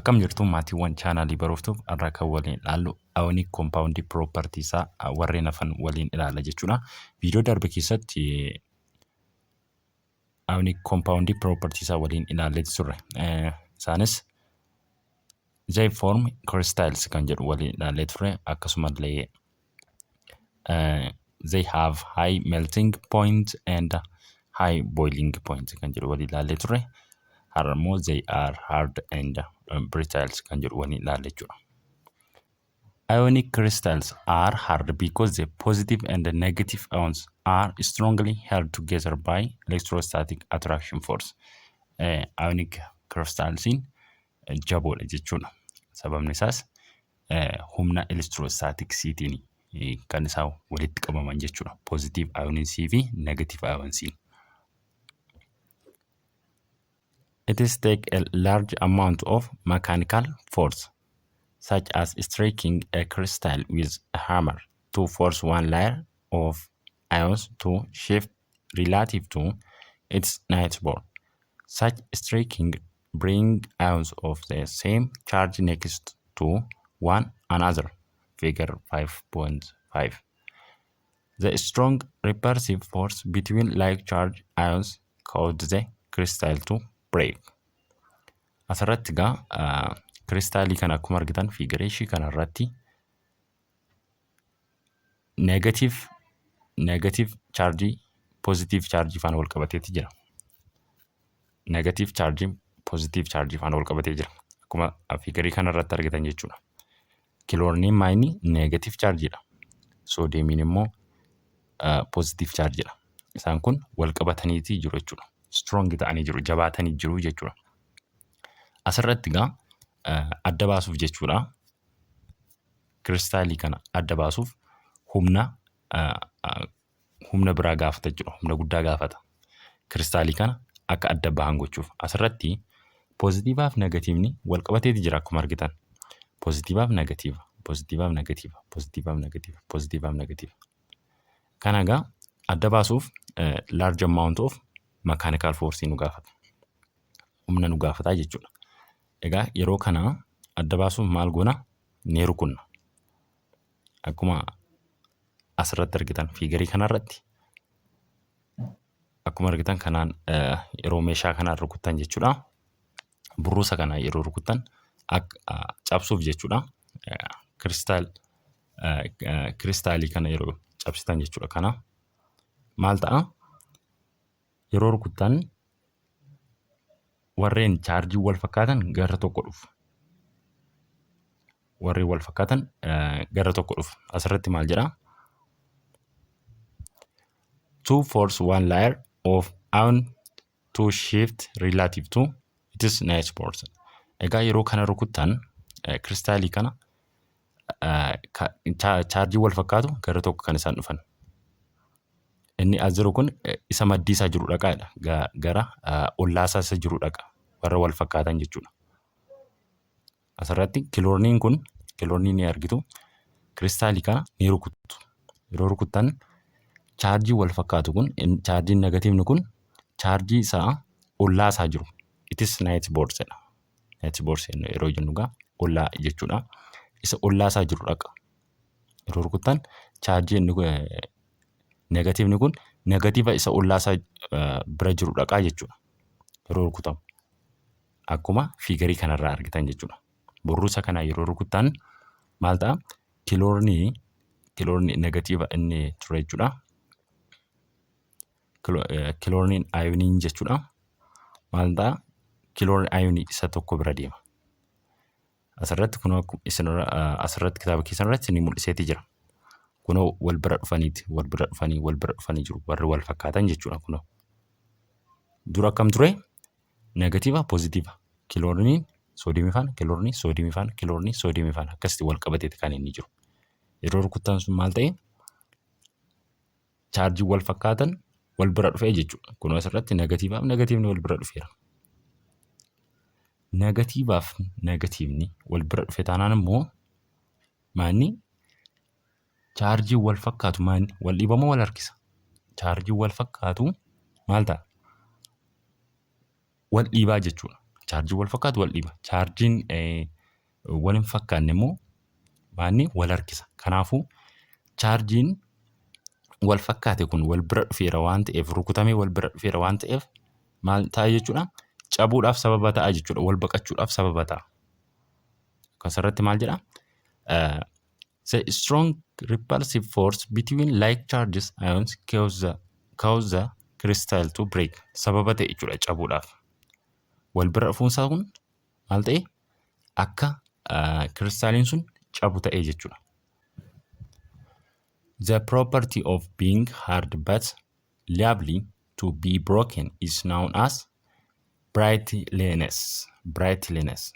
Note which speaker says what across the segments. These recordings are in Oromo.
Speaker 1: Akkam jirtu maatiiwwan chaanaalii baruuftuuf? Har'a kan waliin ilaallu ionic compound property isaa warreen hafan waliin ilaalla jechuudha. Viidiyoo darbe keessatti ionic compound property isaa waliin ilaallee turre. Isaanis they form crystals kan jedhu waliin ilaallee turre, akkasumallee they have high melting point and high boiling point kan jedhu waliin ilaallee turre. Har'a immoo they are hard and brittle kan jedhu waliin ilaalla jechuudha. Ionic crystals are hard because the positive and the negative ions are strongly held together by electrostatic attraction force. Ionic crystalsiin jaboodha jechuudha. Sababni isaas humna electrostaticsiitiin kan isaan walitti qabaman jechuudha. Positive ionsii fi negative ionsiin. It is take a large amount of mechanical force, such as striking a crystal with a hammer, to force one layer of ions to shift relative to its neighbor. Such striking bring ions of the same charge next to one another. Figure 5.5. The strong repulsive force between like charge ions cause the crystal to break. Asirratti egaa kiristaalii kana akkuma argitan figure ishii kanarratti negative chaarjii positive chaarjii faana wal qabateeti jira. Negative chaarjiin positive chaarjii faana wal qabatee jira. Akkuma figurii kanarratti argitan jechuudha. Kiloorniin maayini negative chaarjiidha. Soodiyeemiin immoo positive chaarjiidha. Isaan kun wal qabataniiti jiru jechuudha. Strong ta'anii jiru, jabaatanii jiru jechuudha. Asirratti egaa adda baasuuf jechuudha. Kiristaalii kana adda baasuuf humna biraa gaafata jechuudha. Humna guddaa gaafata. Kiristaalii kana akka adda bahan gochuuf. Asirratti poozitiivaaf negatiivni wal qabateeti jira akkuma argitan. Poozitiivaaf negatiiva, poozitiivaaf negatiiva, poozitiivaaf negatiiva, poozitiivaaf negatiiva. Kana egaa adda baasuuf large amount of mechanical force nu gaafata. Humna nu gaafata jechuudha. Egaa yeroo kana adda baasuuf maal goona? Ni rukunna. Akkuma asirratti argitan, figurii kanarratti akkuma argitan kanaan yeroo meeshaa kanaan rukuttan jechuudha. Burruusa kana yeroo rukuttan akka cabsuuf jechuudha. Kiristaalii kana yeroo cabsitan jechuudha. Kana maal ta'a? Yeroo rukuttan warreen chaarjii wal fakkaatan gara tokko dhufu. Warreen wal fakkaatan gara tokko dhufu. Asirratti maal jedhaa? To force one layer of ion to shift relative to its neighbor. Egaa yeroo kana rukuttan kiristaalii kana chaarjii wal fakkaatu gara tokko kan isaan dhufan. Inni as jiru kun isa maddii isaa jiru dhaqaadha. Gara ollaa isaa isa jiru dhaqa. Warra wal fakkaatan jechuudha. Asirratti kiloorniin kun, kiloornii ni argitu. Kiristaalii kana ni rukuttu. Yeroo rukuttan chaarjii wal fakkaatu kun, chaarjiin negatiivni kun chaarjii isaa ollaa isaa jiru. Its neighbor jedha. Neighbor yeroo jennu egaa ollaa jechuudha. Isa ollaa isaa jiru dhaqa. Yeroo rukuttan chaarjii inni negatiivni kun negatiiva isa ollaa isaa bira jiru dhaqaa jechuudha. Yeroo rukutamu. Akkuma figurii kanarraa argitan jechuudha. Burruusa kana yeroo rukuttan maal ta'a? Kiloornii negatiiva inni ture jechuudha. Kiloorniin ayoniin jechuudha. Maal ta'a? Kiloorni ayonii isa tokko bira deema. Asirratti kunoo isin asirratti kitaaba keessan irratti ni mul'iseeti jira. Kunoo wal bira dhufaniiti, wal bira dhufanii, wal bira dhufanii jiru warri wal fakkaatan jechuudha kunoo. Dura akkam ture? Negatiiva poozitiiva. Kiloorniin soodiyeemii faana, kiloornii soodiyeemii faana, kiloornii soodiyeemii faana akkasitti wal qabateeti kan inni jiru. Yeroo rukuttan sun maal ta'e? Chaarjii wal fakkaatan wal bira dhufee jechuudha. Kunoo asirratti negatiivaaf negatiivni wal bira dhufeera. Negatiivaaf negatiivni wal bira dhufe taanaan immoo maanni chaarjii wal fakkaatu maanni wal dhiibamoo wal harkisa? Chaarjii wal fakkaatu maal ta'a? Wal dhiibaa jechuudha. Chaarjiin wal fakkaatu wal dhiiba. Chaarjiin wal hin fakkaanne immoo maanni wal harkisa. Kanaafuu chaarjiin wal fakkaate kun wal bira dhufeera waan ta'eef, rukutamee wal bira dhufeera waan ta'eef, maal ta'a jechuudha? Cabuudhaaf sababa ta'a jechuudha. Wal baqachuudhaaf sababa ta'a. Akkasirratti maal jedha? The strong repulsive force between like charges ions cause the crystal to break. Sababa ta'e jechuudha cabuudhaaf. Wal bira dhufuun isaa kun maal ta'e? Akka kiristaaliin sun cabu ta'e jechuudha. The property of being hard but liable to be broken is known as brittleness. Brittleness.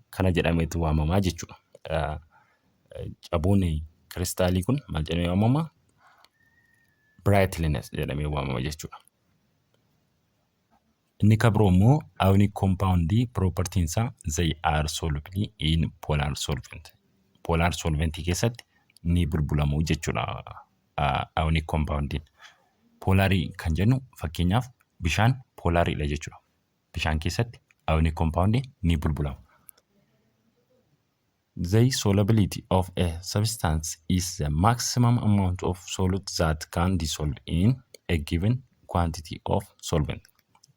Speaker 1: Kana jedhameetu waamamaa jechuudha. Cabuun kiristaalii kun maal jedhamee waamama? Brittleness jedhamee waamama jechuudha. Inni kan biroo immoo ionic compound propertiin isaa they are soluble in polar solvent. Polar solventii keessatti ni bulbulamu jechuudha ionic compoundiin. Polarii kan jennu, fakkeenyaaf, bishaan polariidha jechuudha. Bishaan keessatti ionic compound ni bulbulama. The solubility of a substance is the maximum amount of solute that can dissolve in a given quantity of solvent.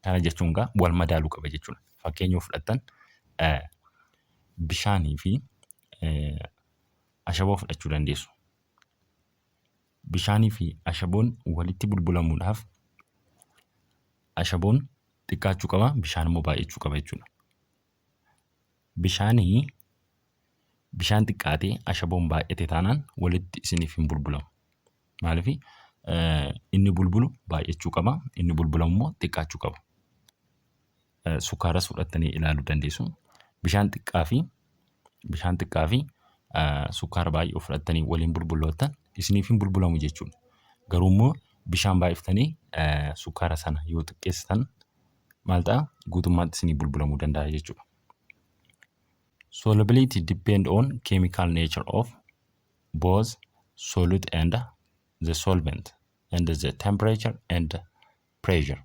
Speaker 1: Kana jechuun egaa wal madaaluu qaba jechuudha. Fakkeenya yoo fudhattan, bishaanii fi ashaboo fudhachuu dandeessu. Bishaanii fi ashaboon walitti bulbulamuudhaaf ashaboon xiqqaachuu qaba, bishaan immoo baay'achuu qaba jechuudha. Bishaan xiqqaatee ashaboon baay'ate taanaan walitti isiniif hin bulbulamu. Maaliif? Inni bulbulu baay'achuu qaba, inni bulbulamu immoo xiqqaachuu qaba. Sukkaaras fudhattanii ilaaluu dandeessu. Bishaan xiqqaa fi sukkaara baay'ee fudhattanii waliin bulbulloottan isiniif hin bulbulamu jechuudha. Garuu immoo bishaan baay'iftanii sukkaara sana yoo xiqqeessitan maal ta'a? Guutummaatti isinii bulbulamuu danda'a jechuudha. Solubility depend on chemical nature of both solute and the solvent and the temperature and pressure.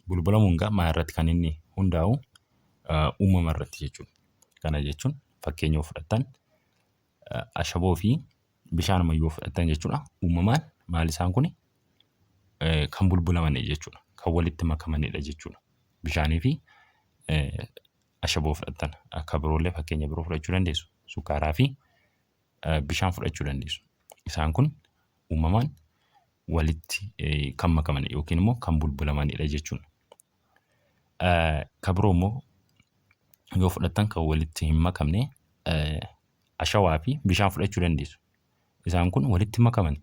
Speaker 1: Bulbulamuun egaa maal irratti kan inni hundaa'u? Uumama irratti jechuudha. Kana jechuun fakkeenya yoo fudhattan, ashaboo fi bishaan yoo fudhattan jechuudha. Uumamaan maal isaan kuni? Kan bulbulamanidha jechuudha. Kan walitti makamanidha jechuudha. Bishaanii fi ashaboo fudhattan, akka biroollee fakkeenya biroo fudhachuu dandeessu. Sukkaaraa fi bishaan fudhachuu dandeessu. Isaan kun uumamaan walitti kan makaman yookiin immoo kan bulbulamanidha jechuudha. Kan biroo immoo yoo fudhattan, kan walitti hin makamne ashawaa fi bishaan fudhachuu dandeessu. Isaan kun walitti makaman.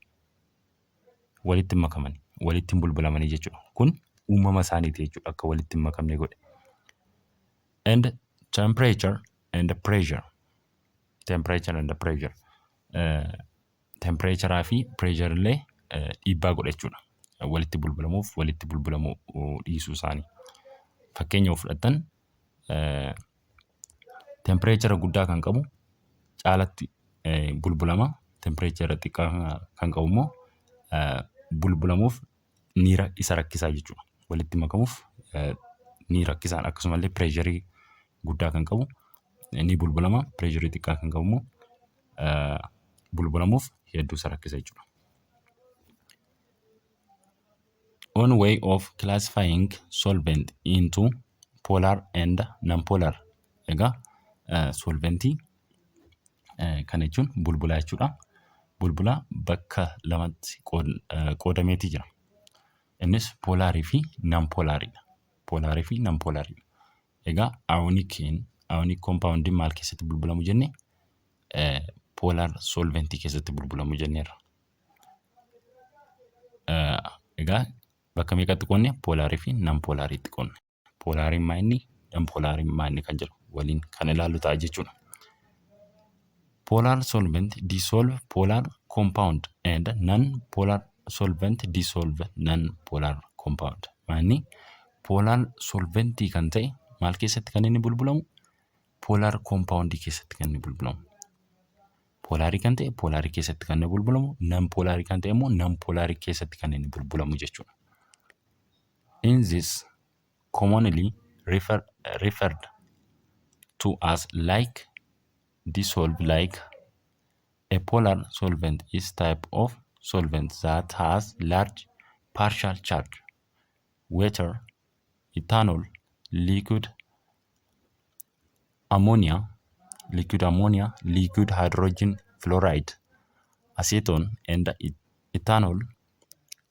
Speaker 1: Walitti makaman. Walitti hin bulbulamanii jechuudha. Kun uumama isaaniiti jechuudha akka walitti hin makamne godhe. And temperature and pressure. Temperature and pressure. Temperaturaa fi pressure illee dhiibbaa godha jechuudha. Walitti bulbulamuuf walitti bulbulamuu dhiisuu isaanii. Fakkeenya yoo fudhattan, temperature guddaa kan qabu caalatti bulbulama. Temperature xiqqaa kan qabu immoo bulbulamuuf ni isa rakkisaa jechuudha. Walitti makamuuf ni rakkisaan. Akkasumallee pressurii guddaa kan qabu ni bulbulama. Pressurii xiqqaa kan qabu immoo bulbulamuuf hedduu isa rakkisa jechuudha. One way of classifying solvent into polar and non-polar. Egaa solventii kana jechuun bulbulaa jechuudha. Bulbulaa bakka lamatti qoodameetii jira. Innis polarii fi non-polariidha. Polarii fi non-polariidha. Egaa ionic compoundiin maal keessatti bulbulamu jenne? Polar solventii keessatti bulbulamu jenneerra. Egaa bakka meeqatti qoodne? Polarii fi non-polariitti qoodne. Polariin maa inni? Non-polariin maa inni kan jedhu waliin kan ilaallu ta'a jechuudha. Polar solvent dissolve polar compound and non-polar solvent dissolve non-polar compound. Maanni polar solventii kan ta'e maal keessatti kan inni bulbulamu? Polar compoundii keessatti kan inni bulbulamu. Polarii kan ta'e polarii keessatti kan inni bulbulamu, non-polarii kan ta'e immoo non-polarii keessatti kan inni bulbulamu jechuudha. In this commonly referred to as like dissolve like. A polar solvent is type of solvent that has large partial charge. Water, ethanol, liquid ammonia, liquid hydrogen fluoride, acetone and ethanol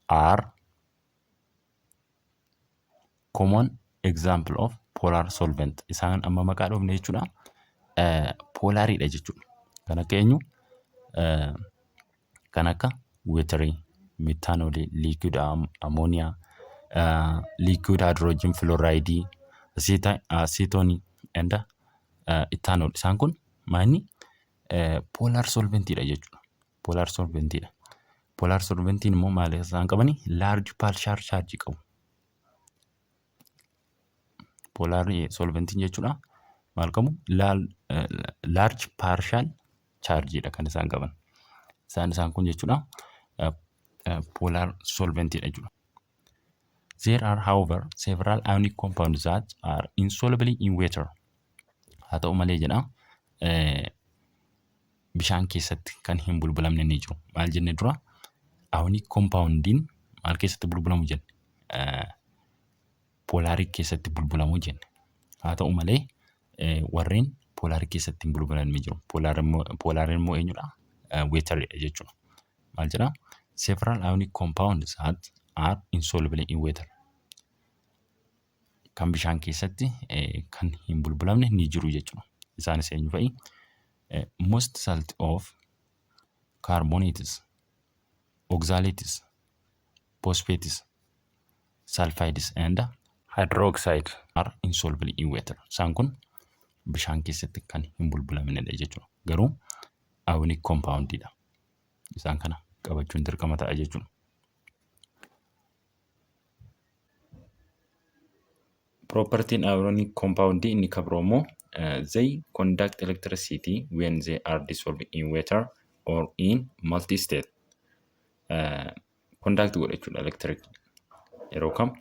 Speaker 1: are common example of polar solvent. Isaan amma maqaa dhoofne jechuudha. Polariidha jechuudha. Kan akka eenyu? Kan akka waterii, methanolii, liquid ammonia, liquid hydrogen fluoride, acetone and ethanol. Isaan kun maanni polar solventiidha jechuudha. Polar solventiidha. Polar solventiin immoo maal isaan qabani? Large partial charge qabu. Polar solventiin jechuudha. Maal qabu? Large partial chargeedha kan isaan qaban. Isaan kun jechuudha polar solventiidha jechuudha. There are, however, several ionic compounds that are insoluble in water. Haa ta'u malee jedha, bishaan keessatti kan hin bulbulamne ni jiru. Maal jenne dura? Ionic compoundiin maal keessatti bulbulamu jenne? Polarii keessatti bulbulamu jenne. Haa ta'u malee warreen polarii keessatti hin bulbulamne jiru. Polariin immoo eenyudha? Wateridha jechuudha. Maal jedhaa? Several ionic compounds that are insoluble in water. Kan bishaan keessatti kan hin bulbulamne ni jiru jechuudha. Isaanis eenyu fa'i? Most salt of carbonates, oxalates, phosphates, sulfides and hydroxide are insoluble in water. Isaan kun bishaan keessatti kan hin bulbulamnedha jechuudha. Garuu ionic compoundidha. Isaan kana qabachuun dirqama ta'a jechuudha. Propertiin ionic compound inni kan biroo immoo they conduct electricity when they are dissolved in water or in molten state. Conduct godha jechuudha electric yeroo kam?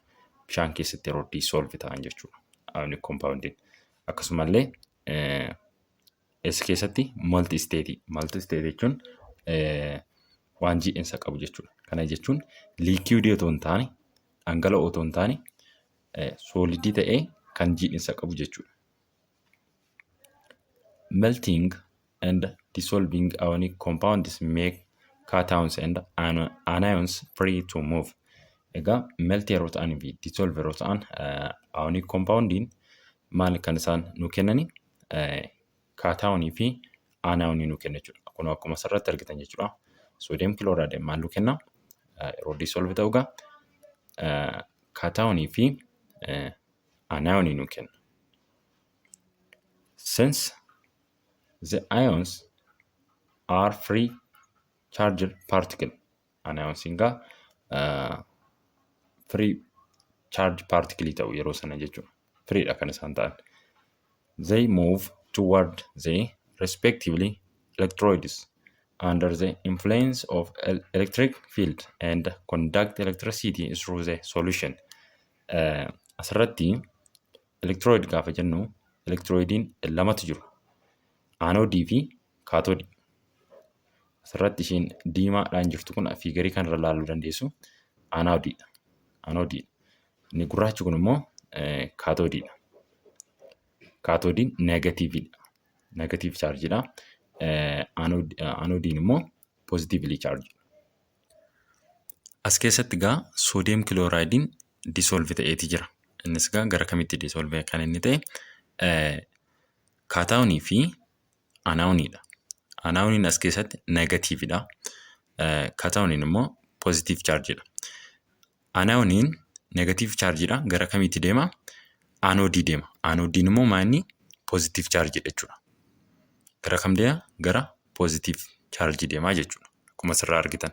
Speaker 1: Bishaan keessatti yeroo dissolve ta'an jechuudha ionic compoundiin. Akkasumallee eessa keessatti? Molten state. Molten state jechuun waan jiidhinsa qabu jechuudha. Kana jechuun liquid otoo hin taane, dhangala'oo otoo hin taane, solidii ta'ee kan jiidhinsa qabu jechuudha. Melting and dissolving ionic compounds make cations and anions free to move. Egaa melt yeroo ta'anii fi dissolve yeroo ta'an ionic compoundiin maal kan isaan nu kennani? Cationii fi anionii nu kenna jechuudha. Kun akkuma asirratti argitan jechuudha. Sodium chloride maal nu kenna? Yeroo dissolve ta'u egaa cationii fi anionii nu kenna. Since the ions are free charged particle, anions egaa free charge particle ta'u yeroo sana jechuudha. Freedha kan isaan ta'an. They move toward the respectively electrodes under the influence of electric field and conduct electricity through the solution. Asirratti electrode gaafa jennu electroidiin lamatu jiru. Anoodii fi kaatoodii. Asirratti isheen diimaadhaan jirtu kun figurii kanarra ilaaluu dandeessu. Anoodiidha. Anoodiidha. Inni gurraachi kun immoo kaatoodiidha. Kaatoodiin negativeiidha. Negative chargeiidha. Anoodiin immoo positively chargeiidha. As keessatti egaa sodium chlorideiin dissolve ta'eeti jira. Innis egaa gara kamitti dissolve kan inni ta'e? Cationii fi anioniidha. Anioniin as keessatti negativeidha. Cationiin immoo positive chargeiidha. Anioniin negative chargeiidha. Gara kamitti deema? Anoodii deema. Anoodiin immoo maanni? Positive chargeiidha jechuudha. Gara kam deema? Gara positive chargeii deemaa jechuudha. Akkuma asirraa argitan.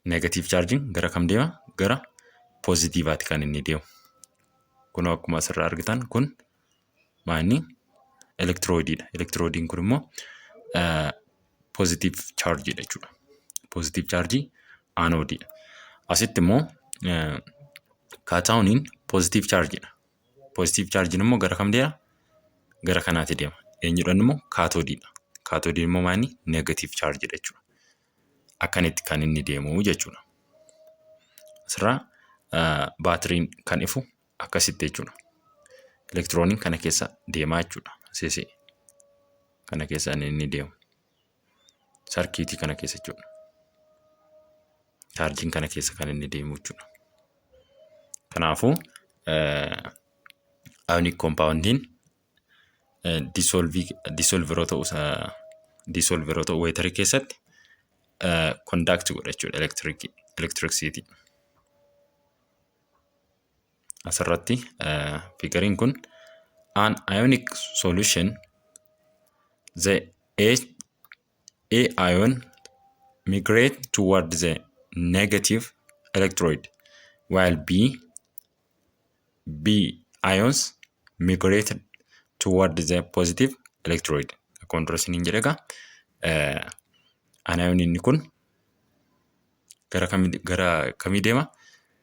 Speaker 1: Negative chargeiin gara kam deema? Gara positiveaati kan inni deemu. Kun akkuma asirraa argitan kun maanni? Electrodeiidha. Electrodeiin kun immoo positive chargeiidha jechuudha. Positive chargeii anoodiidha. Asitti immoo cationiin positive chargeiidha. Positive chaarjiin immoo gara kam deema? Gara kanaatti deema. Eenyudhaan immoo? Kaatoodiidha. Kaatoodiin immoo maali? Negative chaarjiidha jechuudha. Akkanitti kan inni deemu jechuudha. Asirraa baatiriin kan ifu akkasitti jechuudha. Elektirooniin kana keessa deemaa jechuudha. Seesee kana keessa inni deemu. Sarkiitii kana keessa jechuudha. Chaarjiin kana keessa kan inni deemu jechuudha. Kanaafuu ionic compoundiin dissolve yeroo ta'u waterii keessatti conduct godha jechuudha electricity. Asirratti figuriin kun an ionic solution, the A ion migrate toward the negative electrode while B ions migrate toward the positive electrode. Akkuma dura isiniin jedhe egaa, anion inni kun gara kamii deema?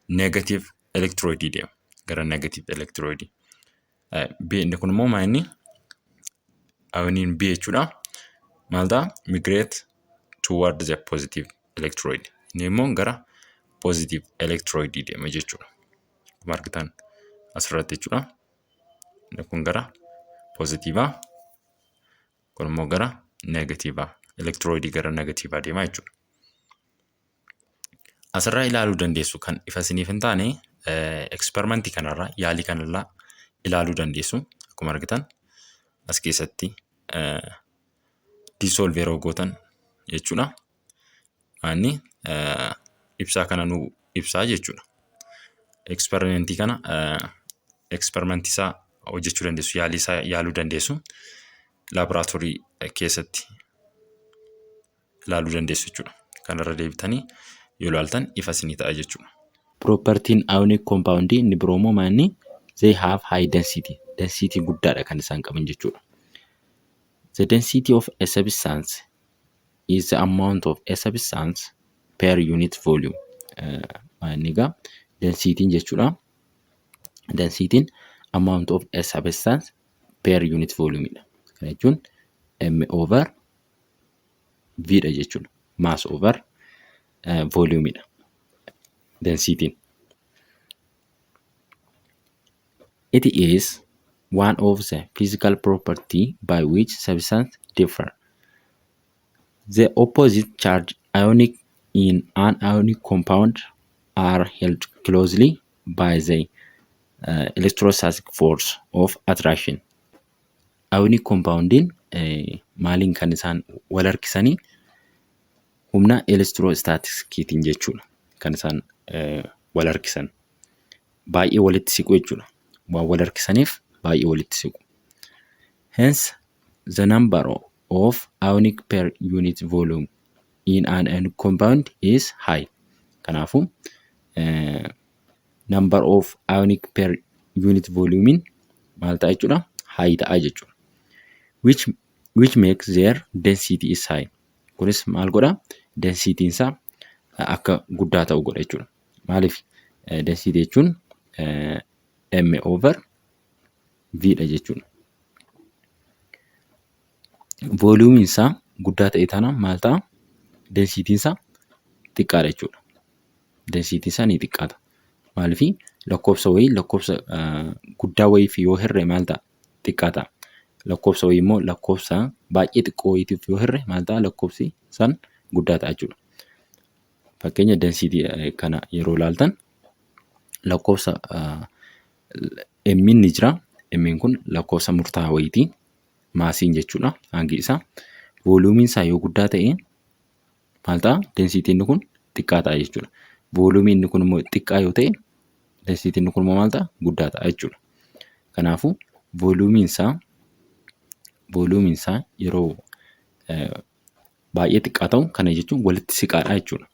Speaker 1: Negative electrode deema. Gara negative electrode. B inni kun immoo maal inni? Ioniin B jechuudha. Maal ta'a? Migrate toward the positive electrode. Inni immoo gara positive electrode deema jechuudha. Akkuma argitan asirratti jechuudha. Inni kun gara pozitiivaa, kun immoo gara negatiivaa, elektiroodii gara negatiivaa deema jechuudha. Asirraa ilaaluu dandeessu. Kan ifa isiniif hin taane eksperimentii kanarraa, yaalii kanarraa ilaaluu dandeessu. Akkuma argitan as keessatti dissolve yeroo gootan jechuudha. Inni ibsaa kana nu ibsaa jechuudha. Eksperimentii kana, eksperimentii isaa hojjechuu dandeessu, yaalii isaa yaaluu dandeessu, laaboraatoorii keessatti ilaaluu dandeessu jechuudha. Kanarra deebitanii yoo ilaaltan ifa isinii ta'a jechuudha. Propertiin ionic compound inni biroo immoo maal? They have high density. Density guddaadha kan isaan qaban jechuudha. The density of a substance is the amount of a substance per unit volume. Inni egaa densitiin jechuudha. Densitiin amount of a substance per unit volume dha. Kana jechuun M over V dha jechuudha. Mass over volume dha. Densitiin. It is one of the physical property by which substance differ. The opposite charge ionic in an ionic compound are held closely by the electrostatic force of attraction. Ionic compoundiin maaliin kan isaan wal harkisanii? Humna electrostaticiitiin jechuudha. Kan isaan wal harkisan. Baay'ee walitti siqu jechuudha. Waan wal harkisaniif baay'ee walitti siqu. Hence, the number of ionic per unit volume in an ionic compound is high. Kanaafuu number of ionic per unit volume maal ta'a jechuudha? High ta'a jechuudha. Which makes their density is high. Kunis maal godha? Densitiin isaa akka guddaa ta'u godha jechuudha. Maaliif? Density jechuun M over V dha jechuudha. Voluumiin isaa guddaa ta'e taanaan maal ta'a? Densitiin isaa xiqqaadha jechuudha. Densitiin isaa ni xiqqaata. Maaliif? Lakkoofsa wayii lakkoofsa guddaa wayiif yoo hirre maal ta'a? Xiqqaa ta'a. Lakkoofsa wayii immoo lakkoofsa baay'ee xiqqoo wayiitiif yoo hirre maal ta'a? Lakkoofsi san guddaa ta'a jechuudha. Fakkeenya densitii kana yeroo ilaaltan lakkoofsa M'n ni jira. M'n kun lakkoofsa murtaa'aa wayiiti. Maasiin jechuudha hangi isaa. Voluumiin isaa yoo guddaa ta'e maal ta'a? Densitiin inni kun xiqqaa ta'a jechuudha. Voluumiin inni kun immoo xiqqaa yoo ta'e, densitiin inni kun immoo maal ta'a? Guddaa ta'a jechuudha. Kanaafuu voluumiin isaa yeroo baay'ee xiqqaa ta'u, kana jechuun walitti siqaadha jechuudha.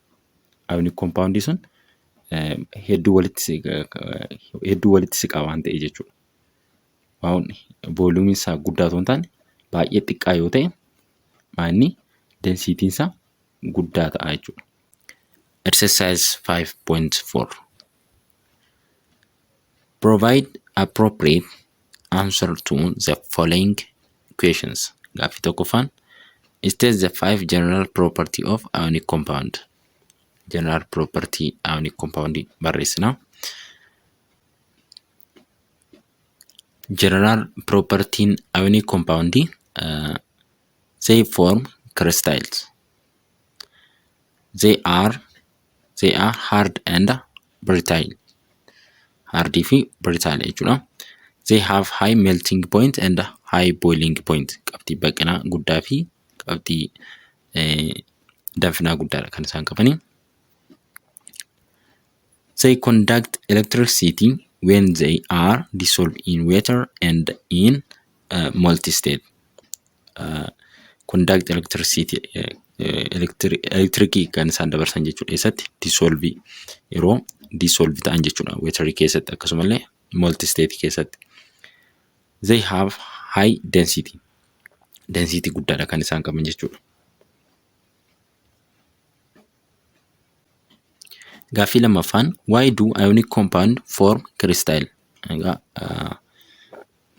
Speaker 1: Ionic compoundii sun hedduu walitti siqaa waan ta'e jechuudha. Waan voluumiin isaa guddaa otoo hin taane baay'ee xiqqaa yoo ta'e, maanni densitiin isaa guddaa ta'a jechuudha. Exercise 5.4. Provide Appropriate answer to the following questions. Gaaffii tokkoffaan, state the five general property of ionic compound. General property ionic compound barreessina. General property ionic compound, they form crystals. They are hard and brittle. Hardii fi brittle jechuudha. They have high melting point and high boiling point. Qabxii baqinaa guddaa fi qabxii danfinaa guddaadha kan isaan qabani. They conduct electricity when they are dissolved in water and in molten state. Conduct electricity, elektirikii kan isaan dabarsan jechuudha. Eessatti? Dissolve, yeroo dissolve ta'an jechuudha. Waterii keessatti akkasumallee molten state keessatti. They have high density. Density guddaadha kan isaan qaban jechuudha. Gaaffii lammaffaan, why do ionic compound form crystal? Egaa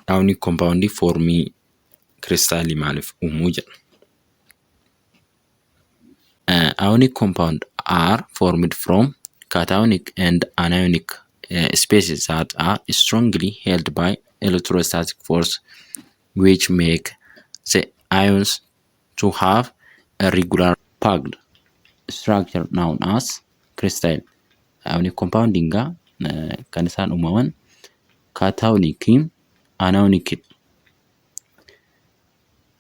Speaker 1: ionic compound formii kristaalii maaliif uumuu jedha. Ionic compound are formed from cationic and anionic species that are strongly held by electrostatic force, which make the ions to have a regular packed structure known as crystal. Ionic compound egaa kan isaan uumaman cationic, anionic.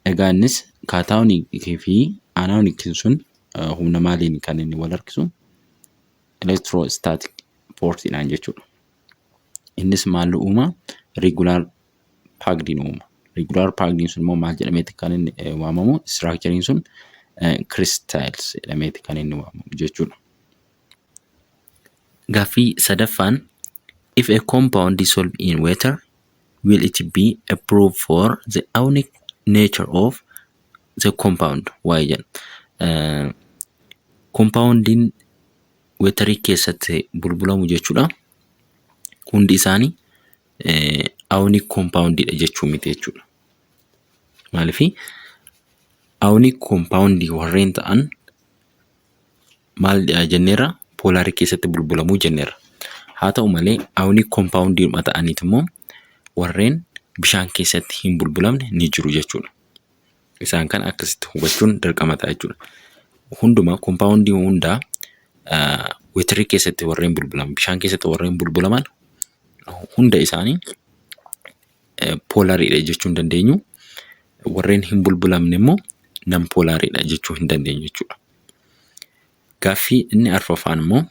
Speaker 1: Egaa innis cationic fi anionic sun humna maaliin kan inni wal harkisu? Electrostatic forceidhaan jechuudha. Innis maal uuma? Regular packed uuma. Regular packed sun immoo maal jedhameeti kan inni waamamu? Structurein sun crystals jedhameeti kan inni waamamu jechuudha. Gaaffii sadaffaan, if a compound dissolved in water, will it be a proof for the ionic nature of the compound? Why jedha. Compoundiin waterii keessatti bulbulamu jechuudha. Hundi isaanii ionic compoundidha jechuu miti jechuudha. Maaliifii ionic compound warreen ta'an maal jenneerra? Poolaarii keessatti bulbulamuu jenneerra. Haa ta'u malee, ionic compound ta'aniit immoo warreen bishaan keessatti hin bulbulamne ni jiru jechuudha. Isaan kana akkasitti hubachuun dirqama ta'a jechuudha. Hundumaa compoundii hundaa waterii keessatti warreen bulbulaman, bishaan keessatti warreen bulbulaman hunda isaanii poolariidha jechuu hin dandeenyu. Warreen hin bulbulamne immoo non polariidha jechuu hin dandeenyu jechuudha. Gaaffii inni arfaffaan immoo,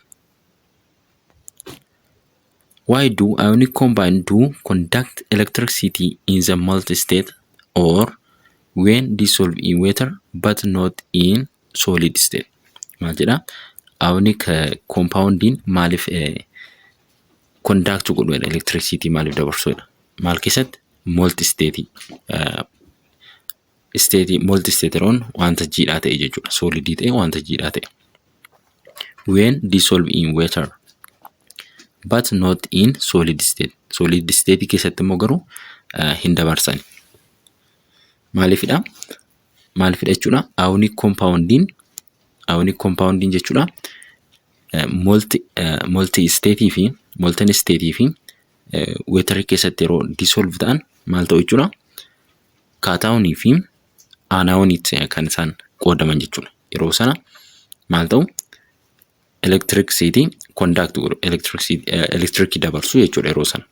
Speaker 1: why do ionic compound do conduct electricity in the molten state or when dissolved in water but not in solid state? Maal jedhaa? Ionic compoundiin maaliif conduct godhu? Electricity maaliif dabarsuudha? Maal keessatti? Molten state, state molten state yeroon wanta jiidhaa ta'e jechuudha. Solidii ta'e, wanta jiidhaa ta'e. When dissolved in water but not in solid state. Solid state keessatti immoo garuu hin dabarsani. Maaliifidha? Maaliifidha jechuudha? Ionic compoundiin jechuudha. Molten state fi molten state fi waterii keessatti yeroo dissolve ta'an maal ta'u jechuudha? Cationii fi anioniitti kan isaan qoodaman jechuudha. Yeroo sana maal ta'u? Electricity conduct godhu, elektirikii dabarsu jechuudha yeroo sana.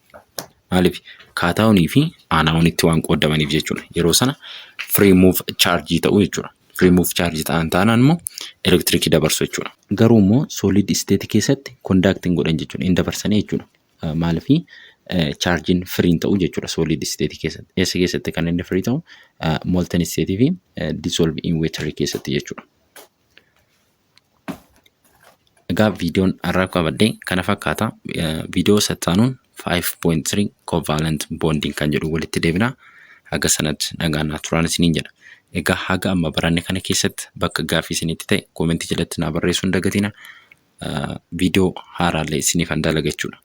Speaker 1: Maaliif? Cationii fi anioniitti waan qoodamaniif jechuudha. Yeroo sana free move charge ta'u jechuudha. Free move charge ta'an taanaan immoo elektirikii dabarsu jechuudha. Garuu immoo solid state keessatti conduct hin godhan jechuudha. Hin dabarsanii jechuudha. Maaliif? Chaarjiin free ta'u jechuudha solid state keessatti. Eessa keessatti kan inni free ta'u? Molten state fi dissolve in water keessatti jechuudha. Egaa viidiyoon har'aaf qabadhee kana fakkaata. Viidiyoo sattaanuun 5.3 covalent bonding kan jedhu walitti deebina. Haga sanatti nagaan naa turaan isiniin jedha. Egaa haga amma baranne kana keessatti bakka gaaffii isinitti ta'e commentii jalatti naa barreessuu hin dagatina. Viidiyoo haaraallee isiniif an dalaga jechuudha.